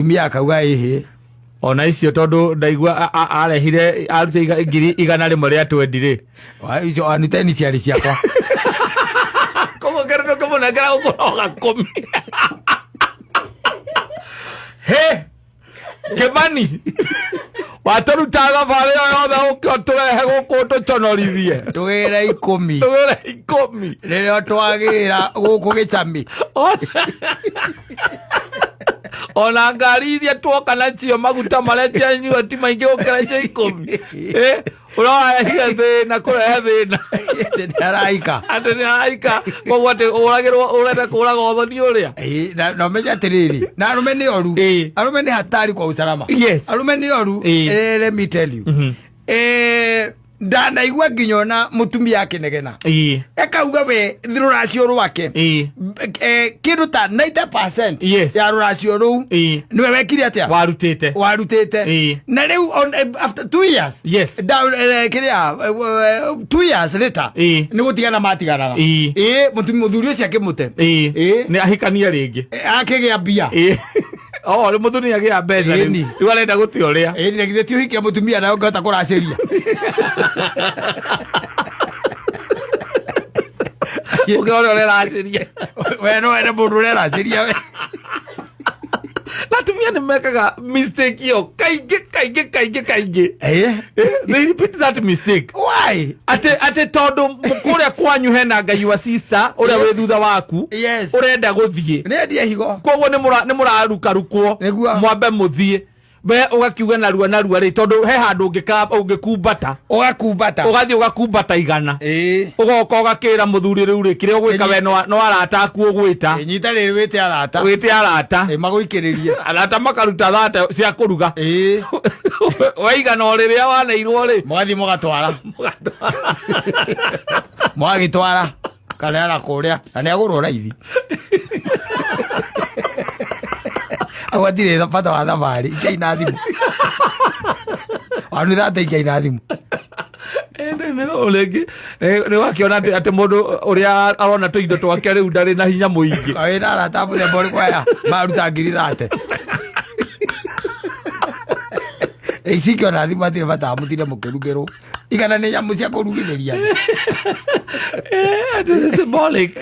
Mũtumia akauga ĩhĩ. Ona icio tondũ ndaigua arehire arute 100,000 rĩa twendi rĩ. Icio anuteni ciarĩ ciakwa. Koguo kĩndũ ndũkĩmũnengera gũkũroga kũmi. He Kĩmani, watũruta thabarĩ ĩyo yothe ũke ũtũrehe gũkũ tũconorithie. Tũgĩre 10. Tũgĩre 10. Rĩrĩa twagĩra gũkũ gĩcami. Ona ngari iria tuoka nacio maguta marĩa cianyua ti maingĩ gũkĩra icio 10. Ũrarehire thĩna kũrehe thĩna. Atĩ nĩ araika. Atĩ nĩ araika. Koguo atĩ ũragĩrwo ũrenda kũraga ũthoni ũrĩa. Ĩĩ, na ũmenye atĩrĩrĩ, na arũme nĩ oru. Arũme nĩ hatari kwa usalama. Arũme nĩ oru. Let me tell you. Ndanaigua nginya ona mũtumia akĩnegena. Ekauga we rũracio rwake. Kĩndũ ta 90% ya rũracio rũu nĩwe wekire atĩa? Warutĩte. Warutĩte. Na rĩu after 2 years. Down, kĩrĩa, 2 years later. Nĩ gũtigana matiganaga. Ĩĩ, mũthuri ũcio akĩmũte. Nĩ ahikania rĩngĩ. Akĩgĩa mbia. Oh, rĩu mũthuri nĩ agĩa mbeca rĩu. Ĩni. Rĩu arenda gũtia ũrĩa. Ĩni, na githĩ ti ũhikia mũtumia nawe ũngĩhota kũracĩria. Ũngĩ ũrĩa ũreracĩria. We no wende mũndũ ũreracĩria we. Na atumia nĩ mekaga mistake ĩyo kaingĩ kaingĩ kaingĩ kaingĩ. They repeat that mistake. Why? Atĩ tondũ kũrĩa kwanyu hena Ngai wa sister ũrĩa wĩ thutha waku. Ũrenda gũthiĩ. Nĩendie higo. Koguo nĩ mũrarukarukwo. Nĩguo. Mwambe mũthiĩ. We ũgakiuga narua narua rĩ, tondũ he handũ ũngĩkumbata. Ũgakumbata. Ũgathiĩ ũgakumbata 100. Ũgoka ũgakĩra mũthuri rĩu rĩ, kĩrĩa ũgwĩka we no arata aku ũgwĩta. Nyita rĩrĩ wĩte arata. Wĩte arata. Magũikĩrĩrie. Arata makaruta thata cia kũruga. Waigana o rĩrĩa waneirwo rĩ. Mũgathiĩ mũgatwara. Mũgagĩtwara. Kaneana kũrĩa. Na nĩ agũrwo raithi. Au hatirĩ bata wa thabarĩ. Ikiai na thimũ. Wanu thate ikiai na thimũ. Rĩngĩ nĩ wakĩona atĩ mũndũ ũrĩa arona tũindo twake rĩu ndarĩ na hinya mũingĩ. Wĩna arata mũthemba ũrĩkũ aya maruta ngiri thate. Ici ikĩona thimũ hatirĩ bata wa mũtinde mũkĩrugĩrwo. 100 nĩ nyamũ cia kũrugithĩria. It is symbolic.